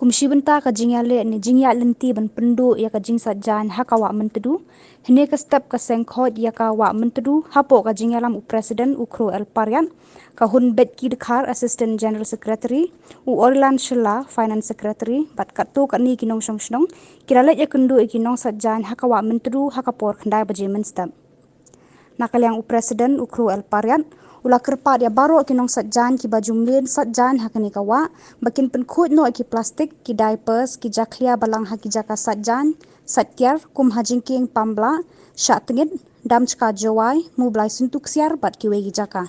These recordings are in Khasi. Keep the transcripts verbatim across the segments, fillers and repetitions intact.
Kum shi bynta ka jingïaleh ne jingïaid lynti ban pynduh ïa ka jingsait jaiñ ha ka Wah Myntdu, hynne ka step ka seng khot ïa ka Wah Myntdu hapoh ka jingïalam u President u Khroo L Pariat, ka Hun Betki Dkhar, Assistant General Secretary, u Orilan Shylla, Finance Secretary, bad katto katne ki nongshong shnong ki la leit ïakynduh ïa ki nongsait jaiñ ha ka Wah Myntdu ha ka por khyndai baje mynstep. Na ka liang u President u Khroo L Pariat u la kyrpad ïa baroh ki nongsait jaiñ kiba ju mlien sait jaiñ ha kane ka wah ba kin pynkhuid noh ïa ki plastik, ki diapers, ki jakhlia balang ha ki jaka sait jaiñ, sait kiar kum ha Jingkieng Pamblah, Shah Tngit, Dam Chka Jowai, Mublai Syntu Ksiar bad kiwei ki jaka.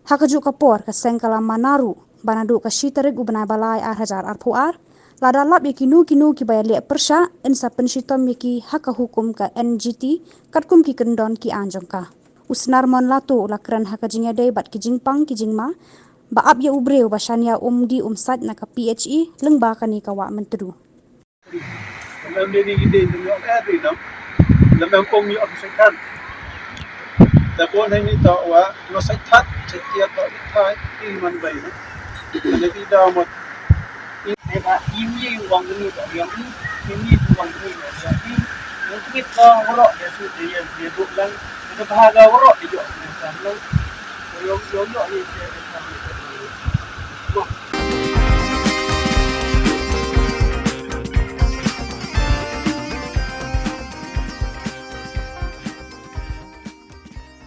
Ha kajuh ka por ka seng ka la mana ruh ba naduh ka shi tarik u bnai ba lai ar hajar arphew ar, lada lap ïa kino kino kiba ïaleh pyrshah, yn sa pynshitom ïa ki ha ka hukum ka N G T katkum ki kyndon ki aiñ jong ka. U Snarmon Lahto u la kren ha ka jingïadei bad ki jingpang ki jingma ba ap ïa u briew ba shaniah um die um sait na ka P H E lyngba kane ka Wah Myntdu. Lem dei ni dei ni ong eh dei nam. Lem em pom ïoh sait that. Ta pon hai ni to wa lo sait that, sait kiar to i thai i man bai na. Lem di da mo. Ni ba im ye wang ni to yang ni, im ye wang ni to yang ni. Ni ki to woro ya tu de ya de duk lang. Ni ba ga woro de yo ni sam lang. Yo yo yo ye ye sam lang.